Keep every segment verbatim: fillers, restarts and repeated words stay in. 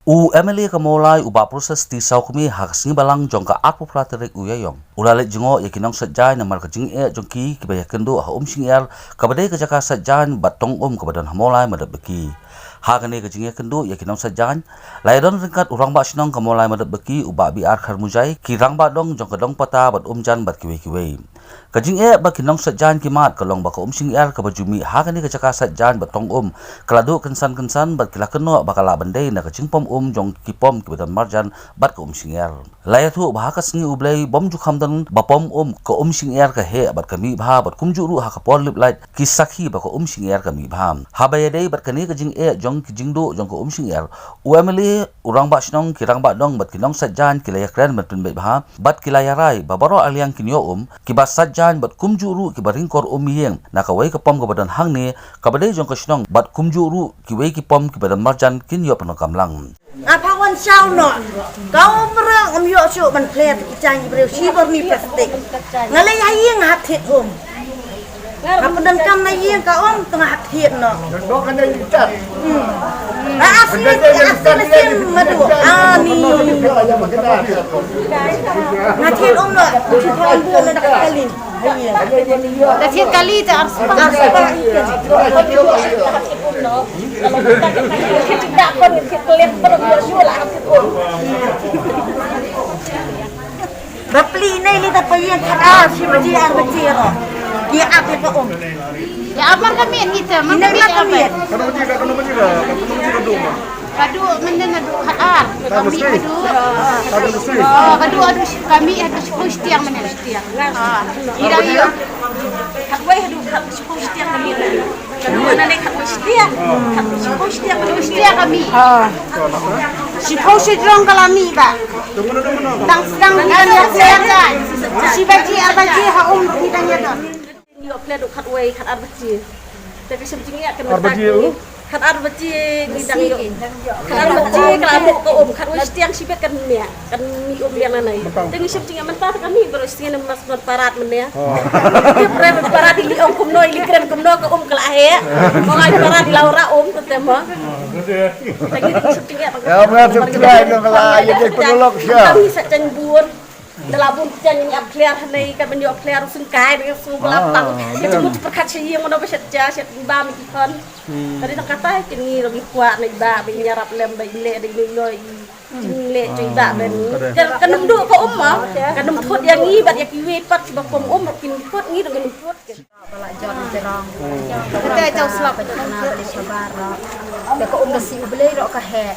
U M L A ka Mawlai u Bah Proses T Sawkmie ha ka sngi Balang jong ka arphew phra tarik u Ïaïong u la leit jngoh ïa ki nongshad jaiñ namar ka jingeh jong ki kiba ïakynduh ha Umshyngiar kaba dei ka jaka shad jaiñ bad tong um kaba don ha Mawlai Madep Baki. Ha kane ka jingïakynduh ïa ki nongshad jaiñ la ïadon ryngkat u Rangbah Shnong ka Mawlai Madep Baki u Bah B R Kharmujai, ki rangbah dong jong ka Dong Pata bad Umjan bad kiwei kiwei. Ka jingeh ba ki nongshad jaiñ ki mad ka long ba ka Umshyngiar kaba ju mih ha kane ka jaka shad jaiñ bad tong um ka la duh kynsan kynsan bad ki la kynnoh ba ka lah ban dei na ka jingpom um jong ki pom kiba don marjan bad ka Umshyngiar. La ïathuh ba ha ka sngi U Blei bym ju kham don ba pom um, ka Umshyngiar ka heh bad ka mih bha bad kumjuh ruh ha ka por lip lait ki sakhi ba ka Umshyngiar ka mih bha. Haba ïadei bad kane ka jingeh jong ki jingduh jong ka Umshyngiar, u M L A, u Rangbah Shnong, ki rangbah dong bad ki nongshad jaiñ ki la ïakren ban pynbeit bha bad ki la ïarai ba baroh arliang kin ïoh um kiba shad jaiñ bad kumjuh ruh kiba ring kor um ïing na kawei ka pom kaba don hangne kaba dei jong ka shnong bad kumjuh ruh kiwei ki pom kiba don marjan kin ïoh pyndonkam lang. Nga pha wan shaw noh. Ka um rang um ïoh shuh ban plet ki jaiñ ki briew shi bor ni plastik. Nga leit ha ïing ha thied um. Nga pyndonkam na ïing ka um tang ha thied noh. Nga as ni as ni madu ani. Nga thied um noh. Nga thied kali. Nga thied kali te ar spah. Ar spah. Bapli nei li ta payen khat ar shi baji ar baji ro. Ki ap ïa ka um. Ïa ap mar ka miet kita, mar ka miet. Ka duk mynta na duk khat ar. Ka mih ka duk. Ka duk adu shi, ka mih adu shiphew shitiang mynta. Shitiang. Ida ïa. Khat wei adu khat shiphew shitiang ka mih. Ka duk na ne khat wei shitiang. Khat wei shiphew shitiang ka mih. Shitiang ka mih. Shiphew shijrong ka la mih ba. Tang sdang ni kan ïa shitiang kan. Shi baji ar baji ha um ruh ni kan ïa don. Ïoh plet ruh khat wei khat ar baji. Te ka shem jingeh kan ar baji. Khat ar baji ngi dang ïoh. Khat ar baji ka la buh ka um khat wei shitiang shibit kan mih. Kan mih um ïa nanai. Te ngi shem jingeh mynta ka mih baroh shisien mas mon parat mynne. Te pre parat ili ong kumno ili kren kumno ka um ka la heh. Ong ai parat ila ora um te mo. Te ngi shem jingeh. Ya, mynta tu kira ino ka la ïa dei penolok sha. Kami sa chen bun. Da la bun chen ngi ap clear hanai kan ban ïoh clear u sngewkai ngi sngew ba la pang. Ka jingmut pyrkhat sha ïing mano ba shet ja shet bam ki khon. Ka dei tang kata kin ngi ruh ngi kwah na i bah ba i ïarap lem ba i leh da i noi noi i jingleh jong i bah ba ngi. Kan ym duh ka um ma. Kan ym thut ïa ngi bad ïa kiwei pat kiba pom um ruh kin thut ngi ruh kan ym thut. Ba la jot ïa ki rong. Kata jaw slap ba jot na ba li shabar ruh. Te ka um da si U Blei ruh ka heh.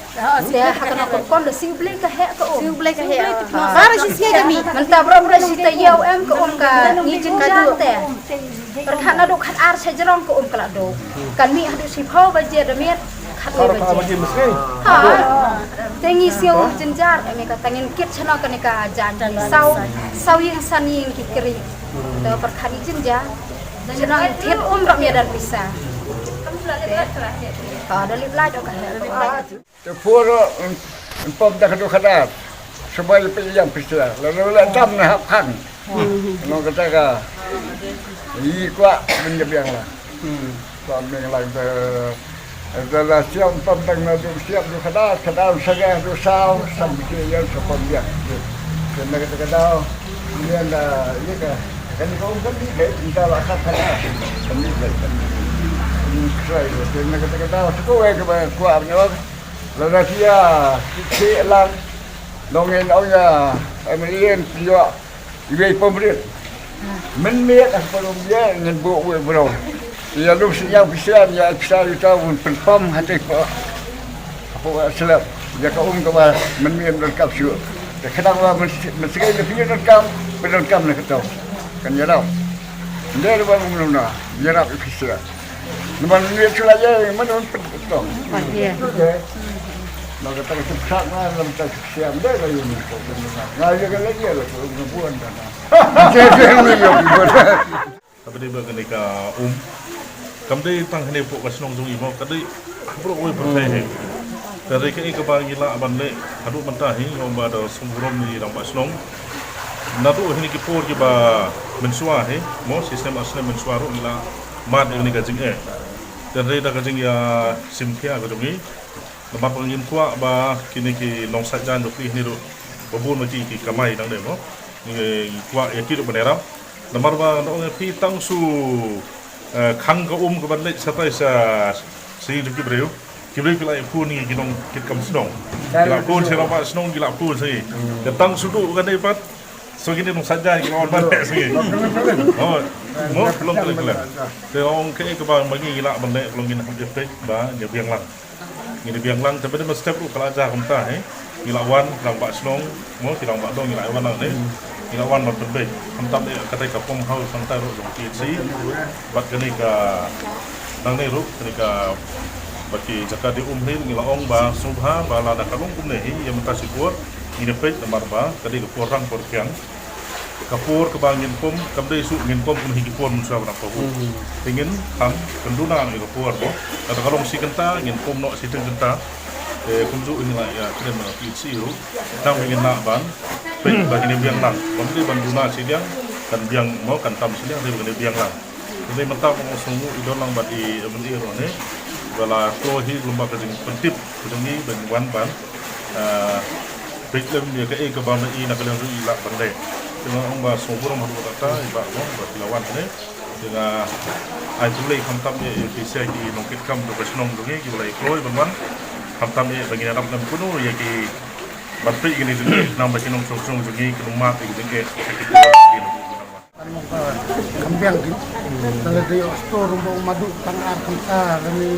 Te ha kano ka rukom da si U Blei ka heh ka um. Si U Blei ka heh. Baroh shi sngi ka mih. Mynta baroh baroh shi ta ïew em ka um ka ngi jynjar te. Pyrkhat naduh khat ar sha jrong ka um ka la duh. Kan mih haduh shiphew baje da miet khat wei baje. Ha. Te ngi sngew jynjar em ka tang ngin kit shano kane ka jaiñ. Saw saw ïing san ïing ki kri. Te pyrkhat ngi jynjar. Shnong thied um ruh ïa dan pisa. Ha, da lip lait ka heh. Te pur ruh, pom da ka dukh ka dar. Sbai pe ïa pisa. Lalu la dam na hap khang. Nong kata ka. Yi kwah ben ïa biang la. Kwah ben lang te. Te la siap pom tang na dukh siap dukh ka dar, ka dar sa ga dukh saw, sam ki ïa sa pom ïa. Te na kata ka daw. Ïa da ïa ka. Kan ko kan ni kai, nta la ka ka da. Kan ni kai, kan ni. Ni kai, te na kata ka daw. Sa ko wei ka ba kwah ben. Lada tia, tia lang. Nongin ong ïa, em lien tia, iwei pom rit. Mynmiet ah pom rit, ngin buh wei brong. Ïa lum sing ïa pisa, ïa pisa ïa ta un pynpom hati pa. Apa wa selap. Ïa ka um ka wa mynmiet donkam shu. Ïa kadang wa myn, mynsngi ïa pisa donkam, pyndonkam na kato. Kan ïa dau. Ndai wa um lum na, ïa rap ïa pisa. Naman ni sula ye, man man pet to. Iya. Na kata ka chipsat na, na kata ka siam deh la yun ko. Na ya ka lagi la ko na buan na. Dia dia ni ya buan. Kaba dei ba kane ka um. Kam dei tang hane pok ka shnong jong i mo ka dei. Bro oi bro he. Ka dei ka i kaba ngi lah ban leh haduh mynta hi, nga ong ba da sngewburom ni rangbah shnong. Naduh hini ki por kiba mynshuwa hi, mo, shisnem arsnem mynshuwa ruh ngi la mad ïa kane ka jingeh. Te hynrei da ka jingïasimkhia ka jong ngi, Namar ba ngin kwah ba kine ki nongsaitjaiñ jong phi hangne ruh, ba bun ma ki ki kamai dang dei mo. Ngi kwah ïa ki ruh ban ïarap. Namar ba nga ong ïa phi tang shu, eh, khang ka um ka ban leit shatai sha, sha ïing jong ki briew. Ki briew ki la ïa phone ïa ki nongkitkam shnong. Ki la phone sha rangbah shnong, ki la phone sha ngi. Ka tang shu duh kane pat. So kine nongsaitjaiñ ki la wan ban leit sha ngi. Oh, mo long kane kane. Te ong kaei kaba ma ngi ngi lah ban leh, long ngin hap ïa peit ba ngi biang lang. Ngin biang lang, te ba dei ma step ruh ka la jia kumta, eh. Ngi la wan, rangbah shnong, mo, ki rangbah dong, ngi la wan lang, eh. Ngi la wan ban pynbeit. Khamtam, eh, katai ka pump house, khamtam ruh jong T H C. Bad kane ka, nangne ruh, kane ka, bad ki jaka die um hi, ngi la ong ba sngewbha, ba lada ka long kumne hi, ïa mynta shipor, ngin ïa peit namar ba, ka dei ka por rang por kiang. Ka por kaba ngin pump, kam dei shu ngin pump kum hi ki por mynshuwa ba nang pump. Hmm. Te ngin kham kynduh na ïa ka por mo. Kata ka long shi kynta, ngin pump noh shi teng kynta. Te kumjuh ngin la ïa kren bad T H C ruh. Tang ngin lah ban peit ba ngin biang lang. Bym dei ban duna shiliang, kan biang mo, kan tam shiliang, te ngin biang lang. Te mynta ba nga sngewnguh i don lang bad i M L A ruh ne. Ba la kloi hi lem bad ka jingpyntip ka jong ngi ban wan ban, ah, peit lem ïa kaei kaba ma i na ka liang ruh i lah ban leh. Te nga ong ba sngewbha ruh haduh katta i Bah Wong ba phi la wan hangne. Te nga ai khublei khamtam ïa phi sa ki nongkitkam jong ka shnong jong ngi kiba la ïa kloi ban wan. Khamtam ïa ba ngin ïarap lem kumno ïa ki ban peit kine jong ngi, namar ba ki nongshong shnong jong ngi ki nongmad ïa ki jong ngi. Kan long ka kham biang ki. Ka la dei store ruh ba u Madu tang ar kynta lane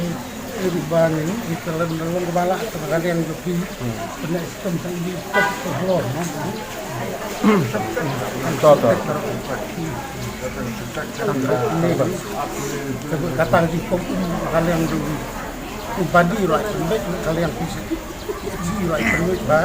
ri ba ni, ni ka la long ka ba la ka ka liang jong ki. Kane system sa ngi top to floor, no? To, to. Ni, ka ta ji pok ka liang jong ki. U badi ruh kan bek ka liang ki. Ji ruh kan bek ba.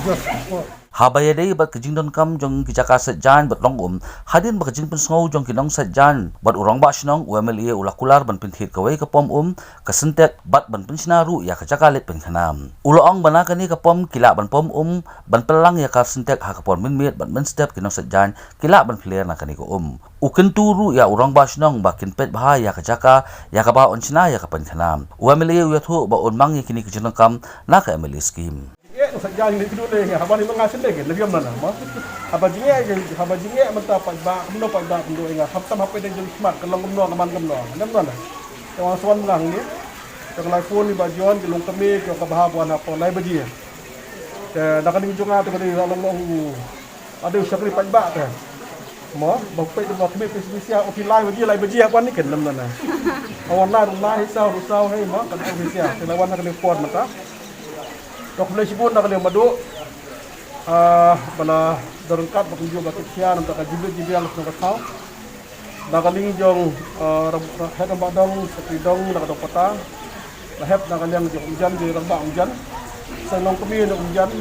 Just for Haba ïadei bad ka jingdonkam jong ki jaka sait jaiñ bad long um, hadien ba ka jingpynsngew jong ki nongsait jaiñ bad u rangbah shnong, u M L A u la kular ban pynthied kawei ka pom um, ka Sintex, bad ban pynshna ruh ïa ka jaka leit pynkhana. U la ong ba na kane ka pom ki lah ban pom um, ban pynlang ïa ka Sintex ha ka por mynmiet bad mynstep ki nongsait jaiñ ki lah ban pler na kane ka um. U kyntu ruh ïa u rangbah shnong ba kin peit bha ïa ka jaka ïa kaba yn shna ïa ka pynkhana. U M L A u ïathuh ba un mang ïa kine ki jingdonkam na ka M L A scheme. Jingeh nongsaitjaiñ ngi kynduh ne nga haba ni ma nga shen dei ngi la biang na ma. Haba jingeh ngi, haba jingeh mynta paidbah, kumno paidbah kynduh ïa nga, khamtam hapdeng jong smat ka long kumno ka man kumno. Ngam nang. Te wan swan ma nga hangne. Te ka la phone i Bah John, ki long kmie, ki ong ka bha ban hapoh lai baje. Te na ka liang jong nga te ka dei la long long u, ade u shakri paidbah te. Mo, ba peit ba khmih peit peit sia, o phi lai baje, lai baje hap wan ni ken lam na na. Awan lai rung lai hi saw, rung saw hei mo, kan o phi sia. Te la wan na ka liang por mynta. Dok khublei shibun na ka liang Madu. Ah, ba la don ryngkat ba kumjuh ba kit khia na ka jingbiang jingbiang shnong ka thaw. Na ka liang jong, ah, ram-, head rangbah dong, sekretari dong, na ka dong pata. La hep na ka liang jong Umjan, jong rangbah Umjan. Sa nongkmie na Umjan.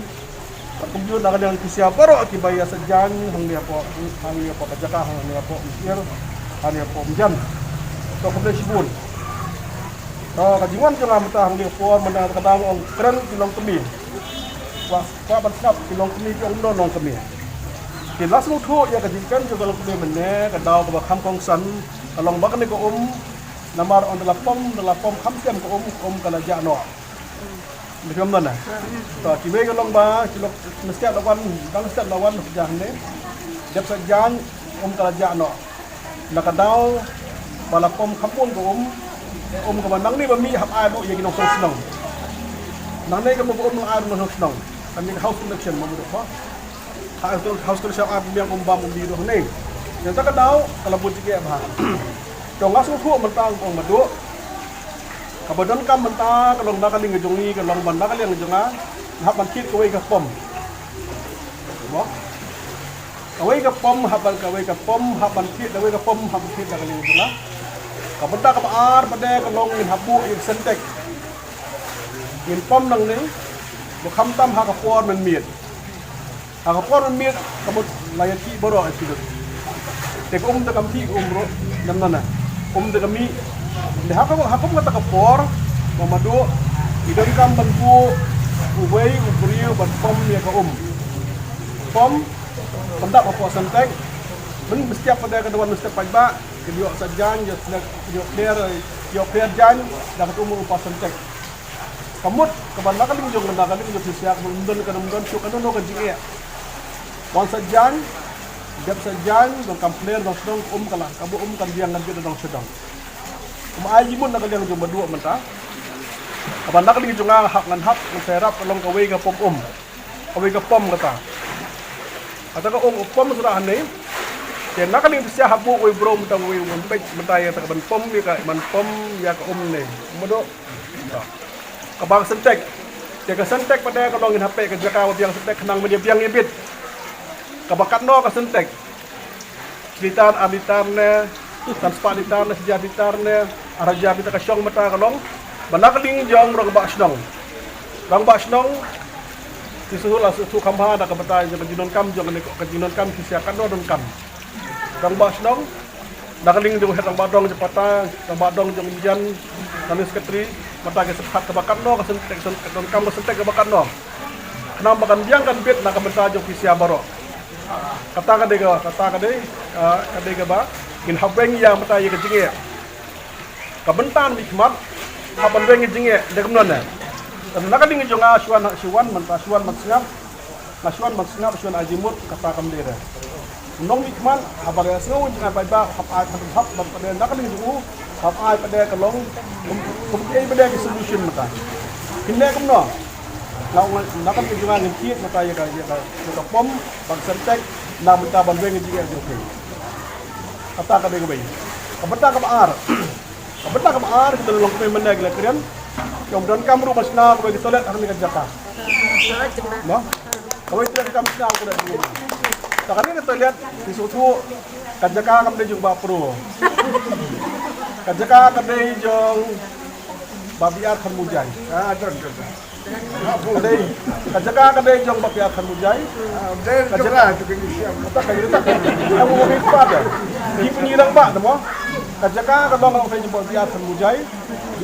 Bad kumjuh na ka liang ki sia baroh kiba ïa sait jaiñ hangne hapoh, hangne hapoh ka jaka, hangne hapoh Umsyier, hangne hapoh Umjan. To khublei shibun. To ka jingwan jong nga mynta hangne hapoh mynta ka dang ong kren ki nongkmie. Kwah, kwah ban sngap ki nongkmie ki ong kumno nongkmie. Ki la sngewthuh ïa ka jingkren jong ki nongkmie mynne ka daw kaba kham kongsan ka long ba kane ka um. Namar ong da la pom, da la pom kham shem ka um, ka um ka la jah noh. Ngi pom nana. To, kiwei ka long ba, ki long, mesti la wan, dang mesti la wan, jah ne. Dep sa jan, um ka la jah noh. Na ka daw ba la pom kham bun ka um, um kaba nangne ba mih hap ai ruh ïa ki nongshong shnong. Nangne ka mut ba um la ai ruh nongshong shnong. Kan ïa ka house connection ma mut ba. Ha house, house connection ai biang um bam um di ruh ne. Ïa ta ka daw ka la bun jingeh bha. To nga sngewthuh mynta ong Madu. Kaba donkam mynta ka long na ka liang ka jong ngi, ka long ban na ka liang ka jong nga. Hap ban thied kawei ka pom. Mo? Kawei ka pom, hap ban kawei ka pom, hap ban thied, kawei ka pom, hap ban thied na ka liang jong nga. Ka bynta kaba ar pat de ka long ngin hap buh ïa ka Sintex. Ngin pom nangne, ba khamtam ha ka por mynmiet. Ha ka por mynmiet, ka mut la ïa thied baroh ïa ki. Te ka um te kam thied ka um ruh, nam nana. Um te ka mih. Te ha ka, ha ka um kata ka por, ba Madu, i donkam ban buh, uwei, u briew, ban pom ïa ka um. Pom, pyndap hapoh Sintex. Myn, mesti pat de ka dawan mesti paidbah, ki ïoh sa jan, ïoh snack, ïoh clear, ïoh clear jan, da ka tu mo pa Sintex. Ka mut kaba na ka liang jong ka, na ka liang jong phi sha, ka mut don ka, don shuh ka, don ka jingeh. Wan sa jan, dep sa jan, don kam pler, don sdong, um ka la, kaba um kan biang kan bit, don sdong. Kum ai jingmut na ka liang jong ba duh mynta. Kaba na ka liang jong nga hap ngan hap ngan sa ïarap ka long kawei ka pom um. Kawei ka pom kata. Kata ka um u pom sdang hangne. Te na ka liang phi sha hap buh wei bro mynta wei wei peit mynta ïa kata ka ban pom ïa ka, ban pom ïa ka um ne. Mado. Kaba ka Sintex. Te ka Sintex pat de ka long ngin hap peit ka jaka ba biang Sintex khnang ban ïa biang ïa bit. Kaba katno ka Sintex. Litar, ar litar ne, san spah litar ne, shi hajar litar ne, ar hajar litar ka shong mynta ka long. Ba na ka liang jong rangbah shnong. Rangbah shnong, ki shu la shu kham bha da ka bynta jong ka jingdonkam jong kane, ka jingdonkam ki sha katno donkam. Rangbah shnong, na ka liang jong head rangbah dong jong pata, rangbah dong jong Umjan, nane secretary, mynta ki sa peit kaba katno ka Sintex, ka donkam ka Sintex kaba katno. Khnang ba kan biang kan bit na ka bynta jong phi sha baroh. Kata ka dei ka, kata ka dei, ah, ka dei kaba ngin hap weng ïa mynta ïa ka jingeh. Ka bynta mihkhmat hap ban weng ïa jingeh, dei kumno ne. Te na ka liang jong nga shu wan, shu wan mynta, shu wan ban sngap. Nga shu wan ban sngap, shu wan ai jingmut, kata kam dei re. Nongmihkhmat haba la sngew jingaiñ paidbah hap ai, hap, hap ban pat de na ka liang jong u, hap ai pat de ka long kum, kum kiei pat de ki solution mynta. Kin leh kumno? Na, na ka liang jong nga ngin thied mynta ïa ka, ïa ka, ïa ka pom, ban Sintex, na mynta ban weng ïa jingeh jong phi. Kata ka dei kawei. Ka bynta kaba ar. Ka bynta kaba ar, kita long kawei mynne ki la kren. Ki ong donkam ruh ban shna kawei ka toilet ha kane ka jaka. Mo? Kawei toilet kam shna kawei. Ta kane ka toilet, ki shu thuh, ka jaka kam dei jong Bah Pro. Ka jaka ka dei jong Bah B R Kharmujai. Ah, don, don, don. Ka dei, ka jaka ka dei jong Bah B R Kharmujai. Ah, dei jong nga, tu kini siap. Kata ka dei, kata ka dei. Ka dei Bah B R Kharmujai. Ki pynïarangbah, mo. Ka jaka ka long ka dei jong Bah B R Kharmujai.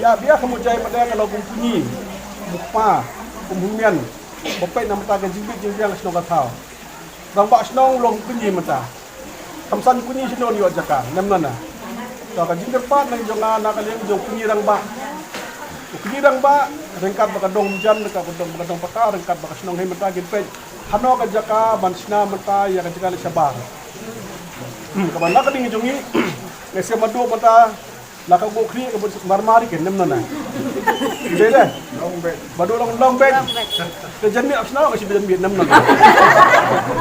Bah B R Kharmujai pat de ka long kum u pynïarangbah. Kum u pynïarangbah. Ba peit na mynta ka jingbit jingbiang shnong ka thaw. Rangbah shnong long kñi mynta. Kam san kñi shnong ïoh jaka, nem nana. To ka jingkyrpad na jong nga na ka liang jong u pynïarangbah. U pynïarangbah, ryngkat bad ka dong Umjan, ryngkat bad ka dong, bad ka dong Paka, ryngkat bad ka shnong hi mynta kin peit. Hano ka jaka ban shna mynta ïa ka jaka leit shabar. Hmm, kaba na ka liang jong ngi, nga shem madu mynta, la ka gok khlieh ka bun marmar ïa ka nem nana. Dei dei. Long beit. Ba dei long, long beit. Te jan miet ap shnong ka shi jan miet nem nana.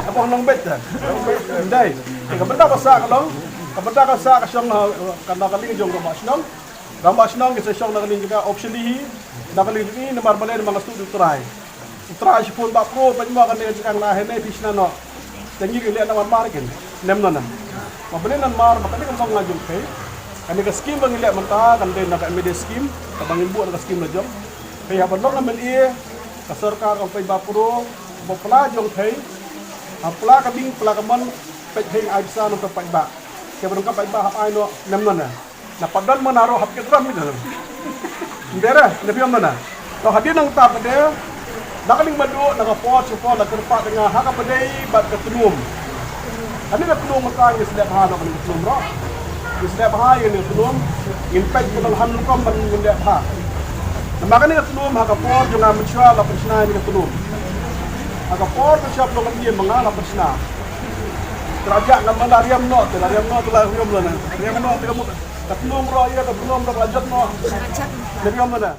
Apa long beit ta? Long beit. Dei. Te ka bynta ka sah ka long. Ka bynta ka sah ka shong ha, ka na ka liang jong ka rangbah shnong. Rangbah shnong ki sa shong na ka liang jong ka officially hi. Na ka liang jong ngi namar balei namar nga shu du trai. Trai shipun Bah Pro, pynmih kane ka jingkang la hynne phi shna noh. Te ngi ki leh na mar mar kin. Nem nana. Ma balei na mar, ma kane ka mong nga jong phi. Kane ka skim ba ngi leh mynta, kan dei na ka M D scheme, kaba ngin buh na ka skim la jong. Phi haba long M L A, ka sorkar ka pynbapro, ba pla jong phi. Ha pla ka ding, pla ka mon, peit phi ai pisa na ka paidbah. Te ba dang ka paidbah hap ai noh, nem nana. Na pat don mana ruh hap kit ram ni dalam. Ndera, na phi ong mana. To hadien nangta pat de, na ka liang madu, na ka por, shu por, na kyrpad nga, ha kaba dei bad ka tnum. Kane ka tnum mynta ngi slap ha, na kane ka tnum ruh. Ngi slap ha, ïa kane ka tnum. Ngin peit ka dang han rukom ban ngin lap ha. Namar kane ka tnum, ha ka por jong nga mynshuwa la pynshna ïa kane ka tnum. Ha ka por mynshuwa pynlong ka tnum ma nga la pynshna. Te la jah nga mynta riam noh, te la riam noh, te la riam noh na. Riam noh, te ka mut. Ka tnum ruh ïa, ka tnum ruh ka jot noh. Ka riam noh na.